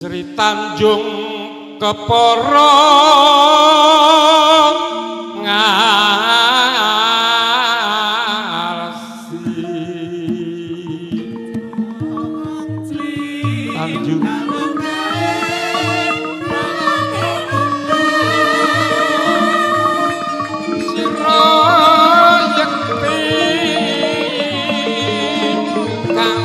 Sri Tanjung kepara ngarsi. Tanjung sira yekti kang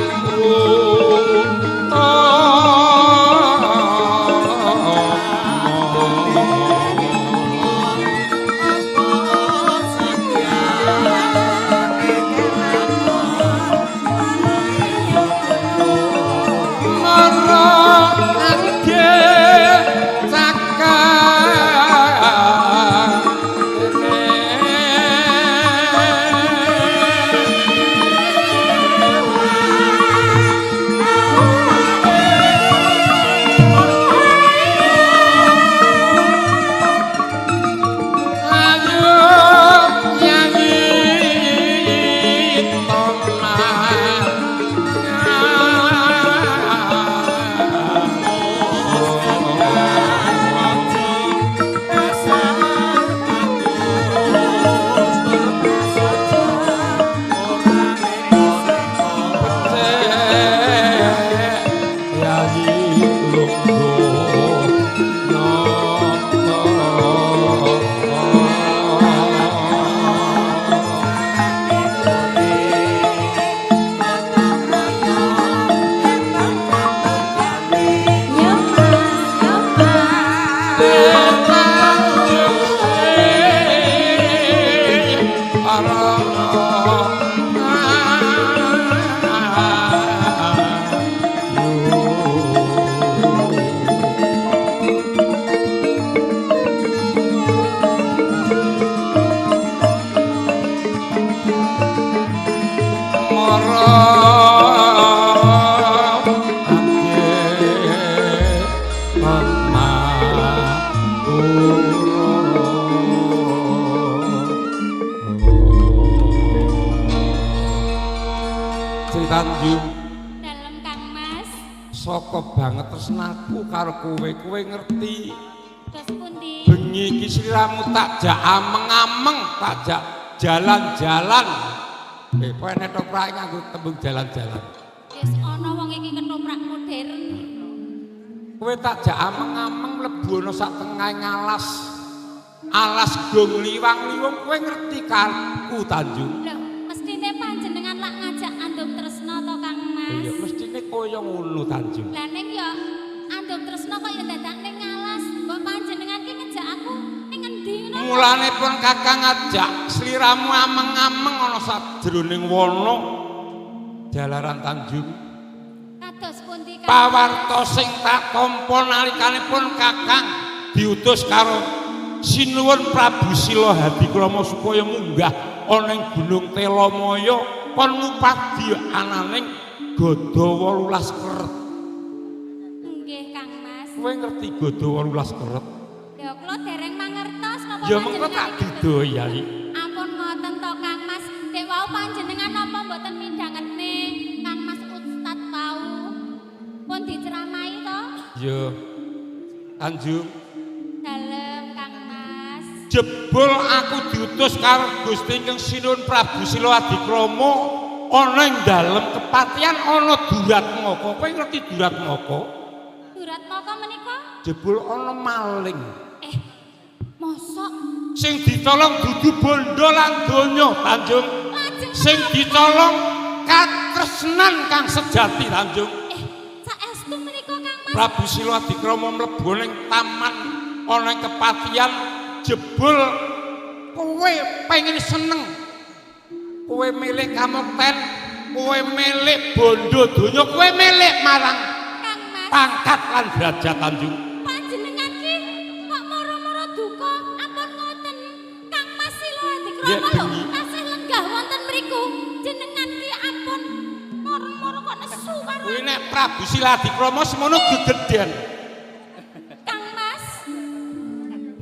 Tanjung. Dalem Kang Mas. Saka banget tresnaku karo kowe, kowe ngerti. Terus pundi? Bengi iki sliramu tak jak ameng-ameng, tak jak jalan-jalan. Kowe nek ketoprak nganggo tembung jalan-jalan. Wis ana wong iki ketoprak modern. Kowe tak jak ameng-ameng mlebu ana sak tengahing alas. Alas gong liwang-liwung, kowe ngerti karepku Tanjung. Lho, mestine panjenengan lak ngajak andum tresna to Kang Mas? Iya, mestine kaya ngono Tanjung. Lah ning ya andum tresna kok ya dadak ning alas. Mbok panjenengan ki ngejak aku ning endi ngono? Mulane pun Kakang ngajak sliramu ameng-ameng ana sajroning wana jalaran Tanjung. Kados pundi Kang? Pawarta sing tak tampa nalikanipun Kakang diutus karo Sinuwun Prabu Sila Hadikrama supaya munggah ana ing Gunung Telomoyo kon ngupadi ananing gada 18 keret. Nggih Kang Mas. Kowe ngerti gada 18 keret? Ya kula dereng mangertos napa Ya mengko tak didoyai. Ampun ngoten to Kang Mas. Dek wau panjenengan napa mboten midhangetne Kang Mas Ustad wau? Pun diceramahi to? Ya. Tanjung. Dalem Kang Mas. Jebul aku diutus karo Gusti Ingkang Sinuwun Prabu Sila Adikrama ana ing dalem kepatihan ana Duratmaka. Kowe ngerti Duratmaka? Duratmaka menika? Jebul ana maling. Mosok sing dicolong dudu bondo lan donya Tanjung. Lajeng Sing dicolong katresnan kang sejati Tanjung. Saestu menika Kang Mas. Prabu Sila Adikrama mlebu ning taman ana ing kepatihan, jebul kowe pengen seneng. Kowe milik kamukten, kowe milik bondo donya, kowe milik marang Kang Mas. pangkat lan derajat Tanjung. Panjenengan ki kok moro-moro duka ampun ngoten. Kang Mas Sila Adikrama Ya, lho bengi. tasih lenggah wonten mriku. Jenengan ki ampun moro-moro kok nesu karo Kuwi nek Prabu Sila Adikrama semono gegeden. Kang Mas.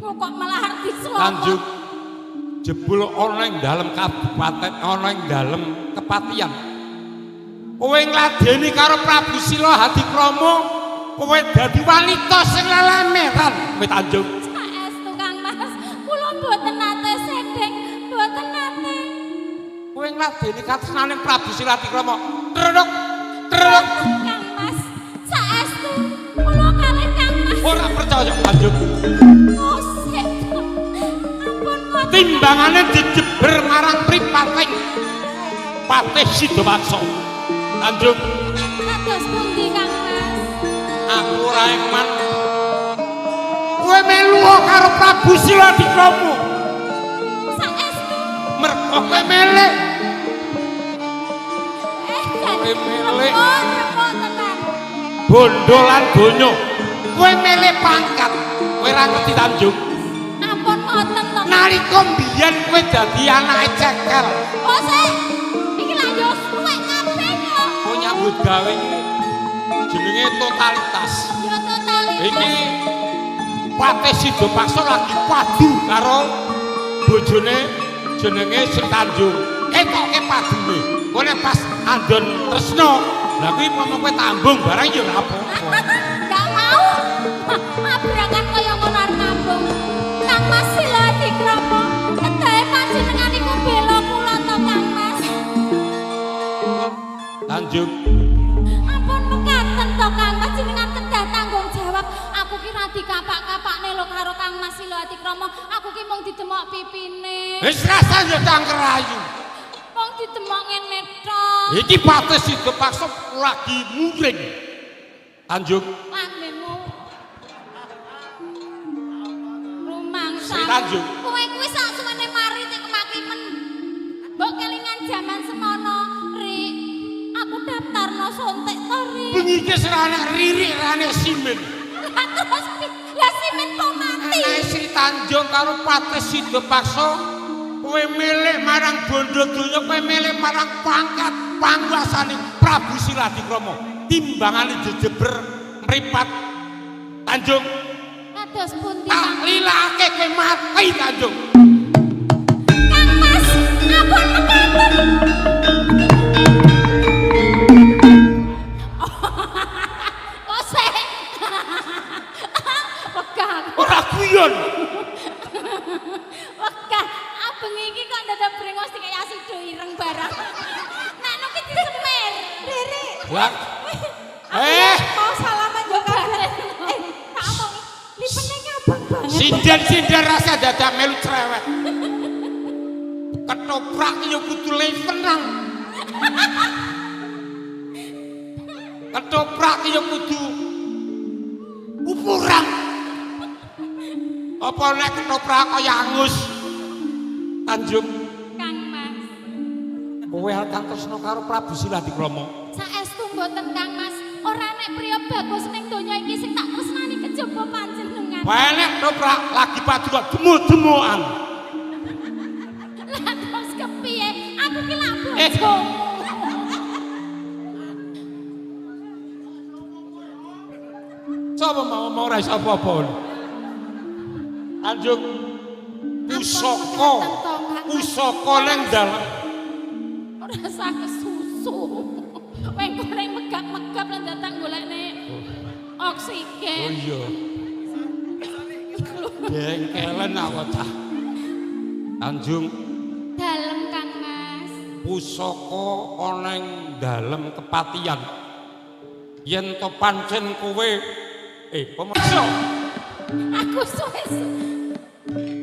Kok malah arep disloko. Tanjung jebul ana ing dalem kabupaten, ana ing dalem kepatihan. Kowe ngladeni karo Prabu Sila Hadikrama Kowe dadi wanita sing lelemeran kowe Tanjung. Saestu Kang Mas, kula mboten nate sedeng, mboten nate. Kowe ngladeni katresnane Prabu Siladikrama. Truk truk Kang Mas, saestu kula kalih Kang Mas. Ora percaya Tanjung. Oh, sik. Ampun ngoten. Timbangane dijeber marang pripating Patih Sidowaksa. Tanjung, Kados pundi Kang Mas? Aku ora eman. Kowe melu karo Prabu Siladikrama. Saestu. Mergo kowe melek. Eh, jan. Kowe melek. Repot, repot tenan. Bondo lan donya. Kowe melek pangkat. Kowe ora ngerti Tanjung. Ampun ngoten to. Nalika mbiyen kowe dadi anake cekel. Oh, sik. Iki lak yo suwek kabeh kok. Kowe nyambut gawe iki jenenge totalitas. Yo totalitas. Iki Patih Sidopaksa lagi padu karo bojone jenenge Sri Tanjung. Ketoke padune. Kowe nek pas andon tresno, lha kuwi momo kowe tambung barang ya ora apa-apa. Gak mau. Abrakan kaya ngono arep ngambung. Kang Mas Siladikrama, kedahe panjenengan iku bela kula to Kang Mas. Tanjung, Ampun mekaten to Kang Mas, jenengan kedah tanggung jawab. Aku ki ra dikapak-kapakne lho karo Kang Mas Siladikrama. Aku ki mung didemok pipine. Wis rasa yo cangker ayu. Mung didemok ngene tok. Iki Patih Sidopaksa lagi muring. Tanjung, Lambemu. Rumangsa. Sri Tanjung. Kowe kuwi sak suwene mari tek kemakimen. Mbok kelingan jaman semono, Rik. Aku daftarno sontek to, Rik. Bengi iki wis ora anak ririk, ora anak simen. Lah terus lah simen po mati. Anake Sri Tanjung karo Patih Sidopaksa kowe milih marang bondo donya, kowe milih marang pangkat panguasane Prabu Siladikrama. Timbangane jejeber mripat Tanjung, Kados pundi tak Kang? lilake kowe mati Tanjung. Kang Mas, ampun mekaten. Kok sik? Wegah aku. Ora guyon. Wegah. Abeng iki kok dadak brengos dikek asido ireng barang. Nek nuki disemer. Riri, Lah. aku mau salaman yo kabeh. Eh, tak omongi. Lipene ngabang banget. Sinden-sinden rasa dadak melu cerewet. Ketoprak ya kudu levenang. Ketoprak ya kudu ukuran. Apa nek ketoprak kaya angus? Tanjung, Kang Mas. Kowe arep tresno karo Prabu Siladikrama. Saestu mboten Kang Mas. Ora nek priya bagus ning donya iki sing tak tresnani kejaba panjenengan. Wae nek ketoprak lagi padu kok demu-demuan. Lah terus kepiye? Aku ki lak Eh. bojomu. Sapa mau mau ora iso apa-apa. Tanjung, pusaka, pusaka ning dalem Ora usah kesusu. Wengko ning megap-megap lan datang golekne oksigen. Oh iya. Jengkelen awak cah. Tanjung, Dalem Kang Mas. Pusaka ana ing dalem kepatihan. Yen to pancen kowe pemirsa, Aku suwe.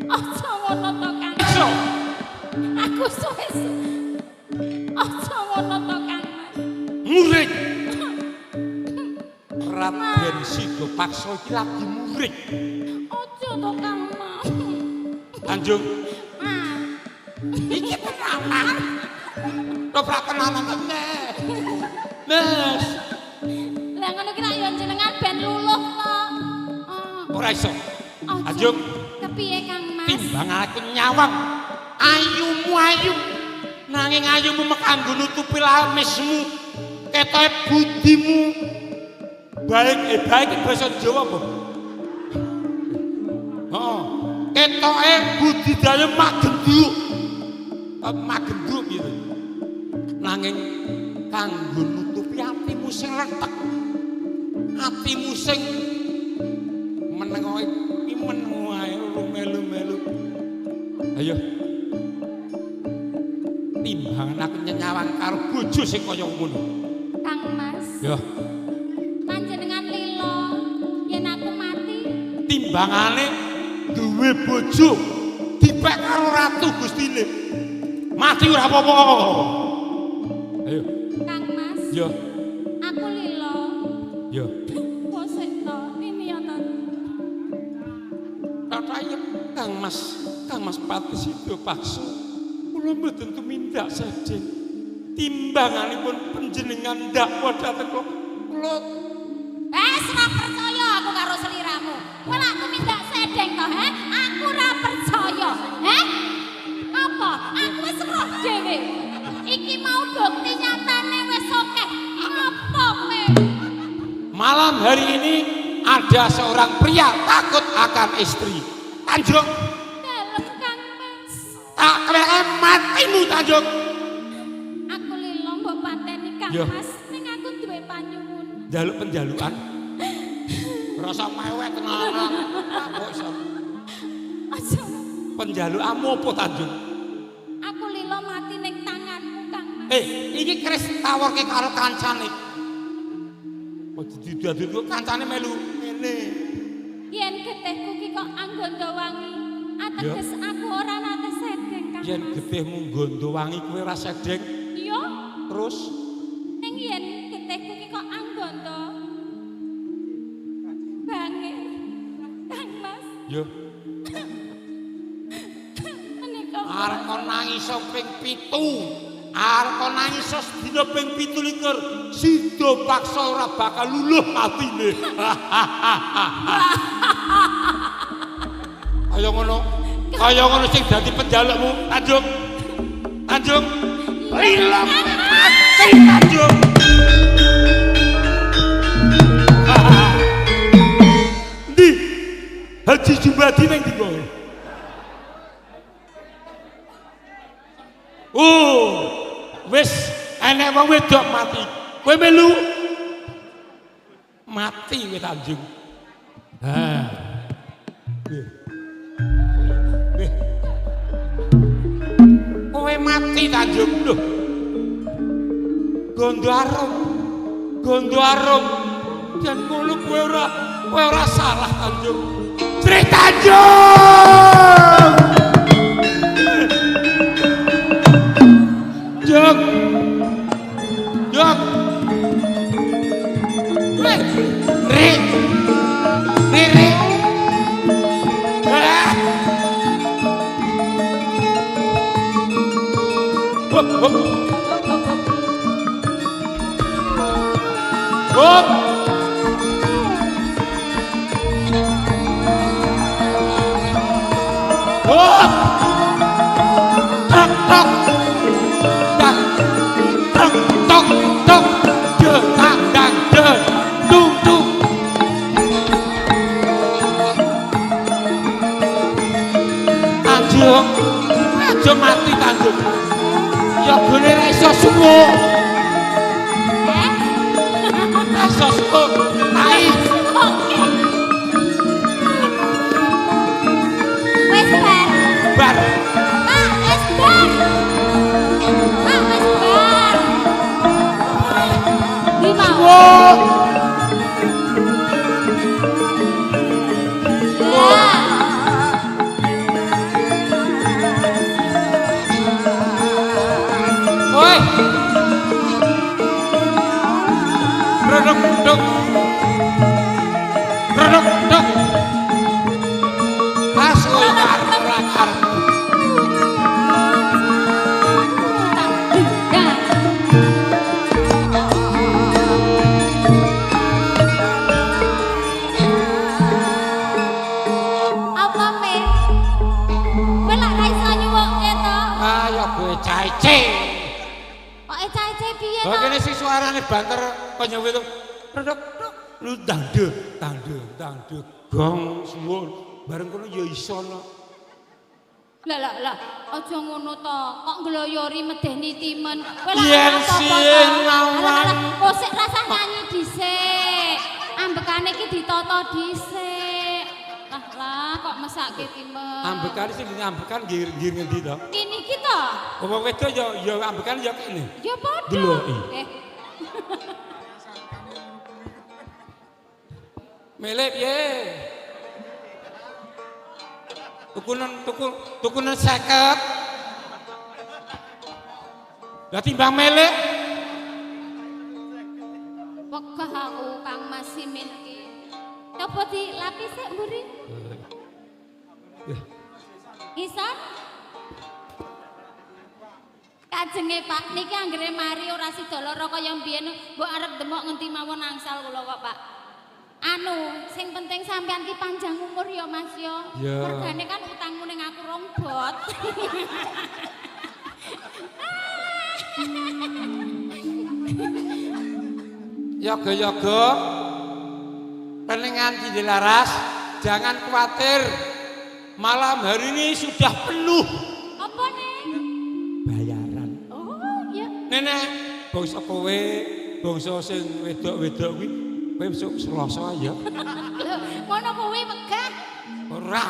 Aja ngono to Kang. Iso. Aku suwe. Aja ngono to Kang Mas. Muring. Raden Sidopaksa iki lagi muring. Aja to Kang Mas. Tanjung, Ah, iki tenanan. Toprak tenanan tenan. Mas, Lah ngono ki lak yo jenengan ben luluh to. Oh, ora iso. aja. Tanjung, Kepiye Kang Mas? Timbang aku nyawang ayumu ayu nanging ayumu mek kanggo nutupi lamismu, ketoke budimu baik, baik basa Jawa apa? Heeh, ketoke budidaya magenduk. Magenduk gitu, nanging kanggo nutupi atimu sing retek. Atimu sing meneng wae, iki meneng wae melu-melu. Ayo. Timbangan aku nyenyawang karo bojo sing kaya ngono. Kang Mas. Yo. Panjenengan lilo yen aku mati. Timbangane duwe bojo dipek karo ratu gustine. Mati ora apa-apa. Ayo. Kang Mas. Yo. Aku lilo. Yo. Kosek to ini ya to. Tatayep Kang Mas, Kang Mas Pati Sido Paksa. Kula mboten tumindak sedhe. Timbanganipun panjenengan dakwa dhateng kula. Kula ora percaya aku karo seliramu. Kowe lak tumindak sedeng to, he? Aku ora percaya, he? Apa? Aku wis roh dhewe. Iki mau bukti nyatane wis akeh. Apa kowe? Malam hari ini ada seorang pria takut akan istri. Tanjung. Dalem Kang Mas. Tak kene matimu Tanjung. Aku lilo mbok pateni Kang Yo. Mas, ning aku duwe panyuwun. Njaluk penjalukan. Rasa mewek tenanan. Apa iso? Aja. Penjalukanmu apa Tanjung? Aku lilo mati ning tanganmu Kang Mas. Iki keris taworke karo kancane. Kok didadu kancane melu ngene. Yen getihku ki kok anggondo wangi, ateges aku ora nate sedeng Kang Yen Mas. getihmu nggondo wangi kowe ora sedeng. Iya. Terus ning yen getihku ki kok anggondo bangir Kang Mas. Yo. Menika Arep kon nangis ping 7. Arep kon nangis sedina ping 27. Sida paksa ora bakal luluh atine. Kaya ngono. Kaya ngono sing dadi penjalukmu, Tanjung. Tanjung. Lila mati Tanjung. Ndi? Haji Jumbadi ning ndi kowe? Oh, wis enek wong wedok mati. Kowe melu mati kowe Tanjung. Ha. Kowe mati Tanjung lho. Gondo arum. Gondo arum. Yen ngono kowe ora salah Tanjung. Sri Tanjung. Jok. Jok. Weh. Ri. Ri ri. Ah. Hop hop. Hop. Hop. Tok tok. Dak. Tok tok tok. De tak dang de. Tung tung. Tanjung. Aja mati Tanjung. Ya gone ra iso suwuk. Ra iso suwuk. Tai. Oke. Wis bar. Bar. Pak, wis bar. Pak, wis bar. Di mau. Suwuk. Lah. Oi. Reduk duk. Reduk duk. Pas kowe ora karep. Tak. Apa me? Kowe lak ra iso nyuwukke to? Ah ya kowe caice. Kok caice piye Lah to? kene sing suarane banter kaya itu. Reduk duk. Lu dangde, dangde, dangde gong suwun. Bareng kono ya iso no. Lah lah lah, aja ngono to. Kok ngloyori medeni timen. Kowe lak Yen ora apa-apa to. sinawang. Alah alah, kok sik rasah nyanyi dhisik. Ambek Ambekane iki ditata dhisik. Lah lah kok mesake ki me. Ambekane sing ambekan nggih nggih ngendi to? Kene iki to. Wong wedok ya ya ambekan ya kene. Ya padha. Deloki. Melek piye? Tukunan tuku tukunan 50. Lah timbang melek Wegah aku Kang Mas Simin ki. Coba dilapis sik mburi. Ngisor. Kajenge Pak niki anggere mari ora sida lara kaya mbiyen mbok arep demok ngendi mawon angsal kula kok Pak. Anu, sing penting sampean ki panjang umur ya Mas ya. Mergane kan utangmu ning aku rong bot. Yoga-yoga penengan Cindelaras, jangan khawatir. Malam hari ini sudah penuh. Apa nih? Bayaran. Oh, iya. Nenek, bangsa kowe, bangsa sing wedok-wedok kuwi kowe besok Selasa ya. Lho, ngono kuwi wegah. Ora.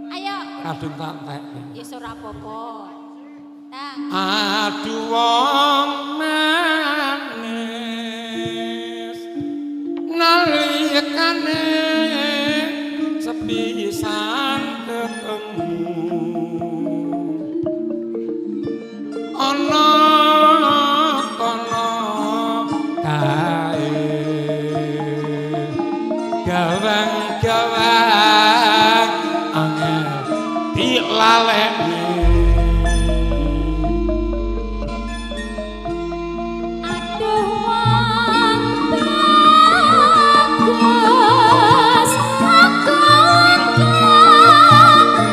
Ayo. Kadung tak entek. Ya ora apa-apa. Tang. Aduh wong manis nalikane sepisan ketemu ana kono kae gawang-gawang angel dilalekne. Aduh wong bagus aku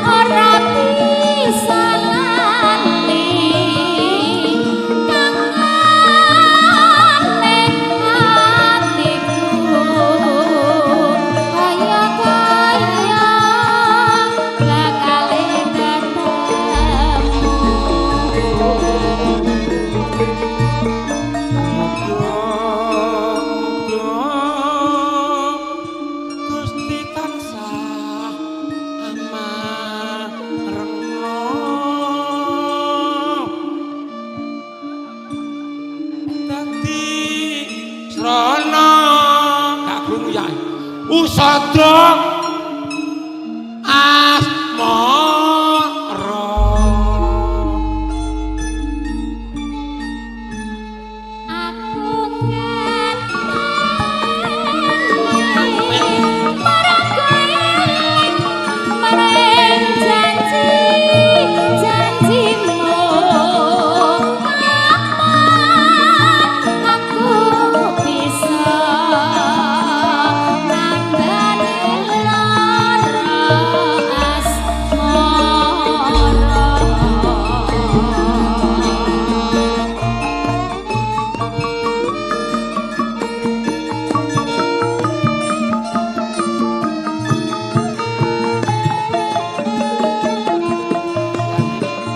ora bisa lali kangane atiku kaya-kaya bakale ketemu. Muga-muga Gusti tansah amarengna dadi srana gak krungu ya usada asmara. Aku ngerti marang maring janji janjimu kapan aku bisa nandani lara asmara.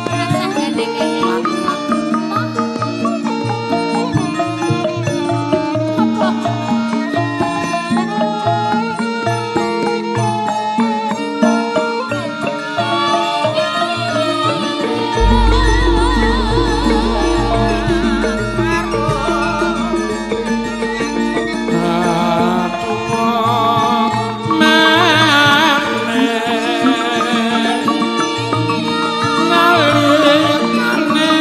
Rasah gandeng iki. Apa? Aduh wong manis nalikane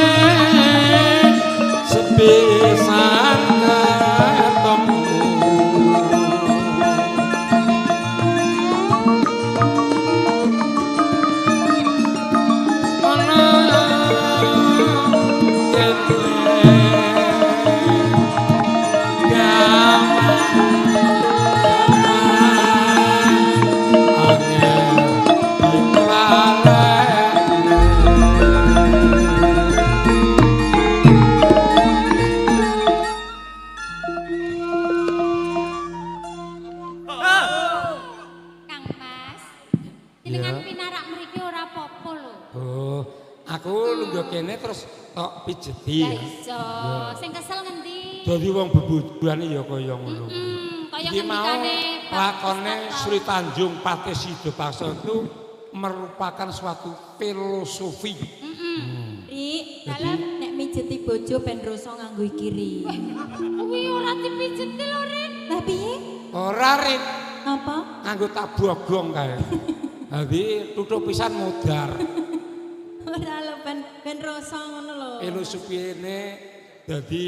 sepisan ketemu ana kene Kang Mas, jenengan pinarak mriki ora apa-apa lho. Oh, aku lungguh kene terus tok pijeti. Lah iya, sing kesel ngendi? Dadi wong bebojoane ya kaya ngono. Kaya Kaya Iki mau ngendikane Pak lakone Ustadz Sri Tanjung Patih Sidopaksa itu merupakan suatu filosofi. Ri, Dalem. nek mijeti bojo ben rasa nganggo iki ri. Kuwi ora dipijeti lho, Rin. Lah piye? Ora Rin, Napa? nganggo tabu ogong kae. Dadi tutup pisan modar. Ora lho ben ben rasa ngono lho. Filosofine dadi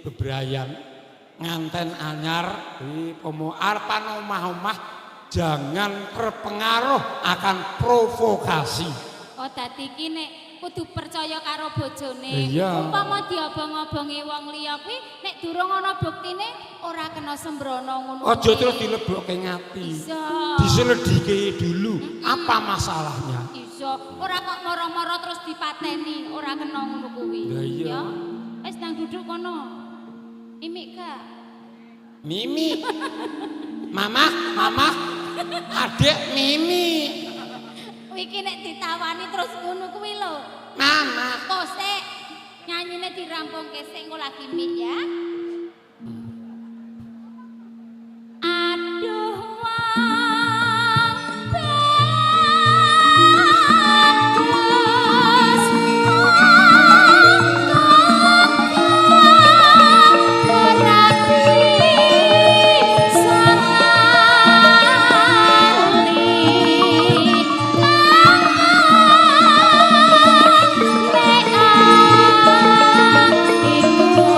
bebrayan nganten anyar di pomo arepan omah-omah jangan terpengaruh akan provokasi. Oh, dadi iki nek kudu percaya karo bojone. Iya. Umpama diobong-obongi wong liya kuwi nek durung ana buktine ora kena sembrono ngono. Aja kuwi. terus dilebokke ngati. Iya. Diselidiki dulu apa masalahnya. Iya, ora kok moro-moro terus dipateni, ora kena ngono kuwi. Lah iya. Ya. Wis nang duduk kono. Mimik gak? Mimi. Mama, mama, adik Mimi. Iki nek ditawani terus ngono kuwi lho. Mama. Kok sik nyanyine dirampungke sik engko lagi mik ya. Aduh wong bagus ora bisa lali. Nek atiku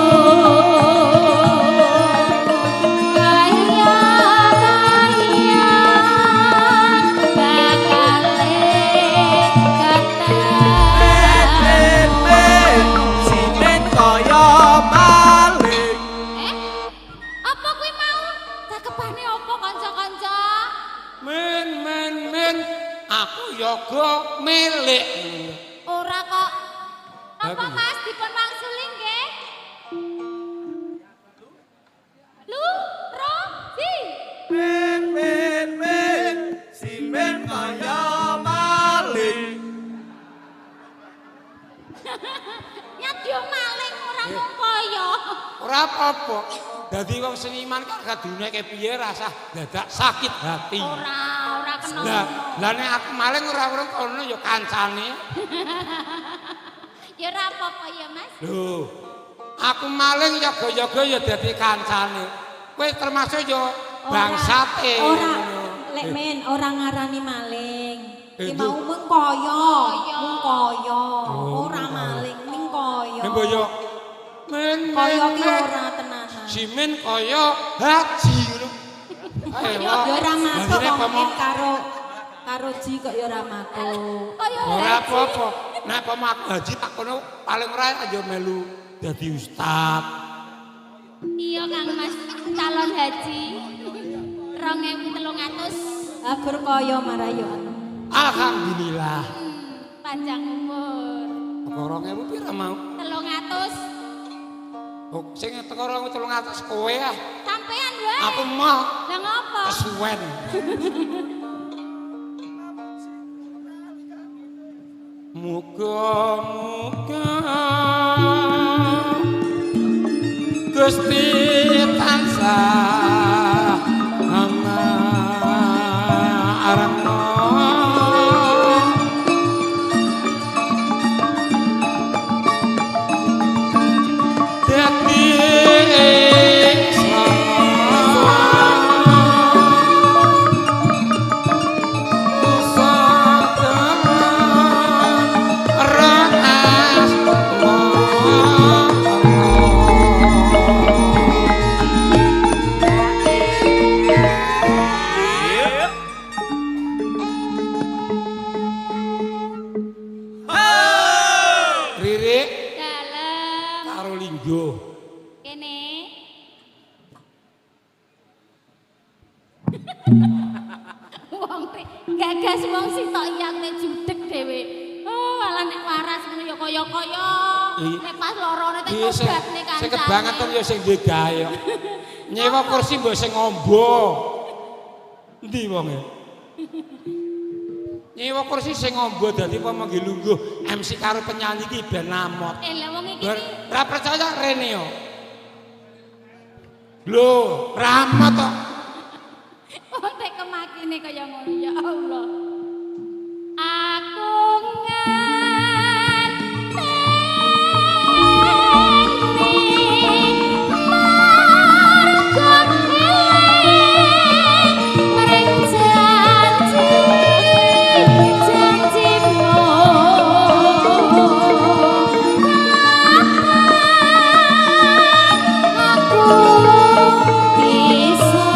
kaya kaya bakale ketemu. Simen kaya maling. Eh, apa kuwi mau? Cakepane apa kanca-kanca? Men men men, aku yoga milik. Ora kok. Apa Lah, piye? Mas dipun wangsuli nggih? Lu ro si. Men men men, simen kaya maling. Nyat yo maling ora mung kaya. Ora apa-apa. Dadi wong seniman kan kaduneke piye rasah dadak sakit hati. Ora, ora kena. Lah, ngono. lah nek aku maling ora urung kono ya kancane. Ya ora apa-apa ya, Mas. Lho, aku maling yoga-yoga ya dadi kancane. Kowe termasuk ya bangsate. Ora, lek men ora ngarani maling. Eh, Ki mau mung kaya, Kaya. mung kaya, Oh, ora mung kaya. maling, mung kaya. Ning boyo men Kaya men ki men. ora tenanan. Simen kaya haji ngono. Ayo. Ya ora matuk Dadine wong pomo men karo karo ji kok ya ora matuk. Kaya ora haji. apa-apa. Nek pomo aku haji tak kono paling ora ya melu dadi ustad. Iya Kang Mas, calon haji. 2300. Agur kaya marah yo. Alhamdulillah. Panjang umur. Teko 2000 pira mau? 300. Oh, sing teko 2300 kowe ah. Sampean wae. Aku mau Lah ngopo? kesuwen. Muga-muga Gusti tansah angarepno. Dadi Ririk Dalem karo lingguh. kene. Wong ri- gagas wong sitok yak nek judeg dhewe. Oh, malah nek waras ngono ya kaya-kaya. Nek pas lorone tek Iki sing tobatne kancane. sing kebangetan ya sing duwe gawe. Nyewa kursi mbok sing ngombo. Endi wonge? Nyewa kursi sing ngombo dadi apa nggih lungguh MC karo penyanyi iki ben namot. Eh, lah wong iki Bar ra percaya rene yo. Lho, ramot kok. atine kaya ngono ya Allah. Aku ngenteni marga eling ring janji janjimu. Kapan aku bisa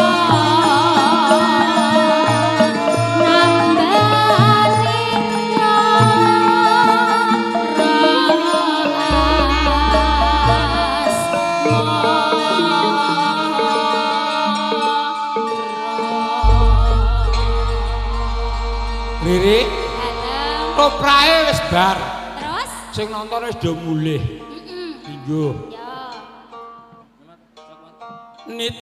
nambani lara asmara. Riri, Halo. toprake wis bar. Terus? Sing nonton wis do mulih. Mm-mm. Minggu. Ya. Nit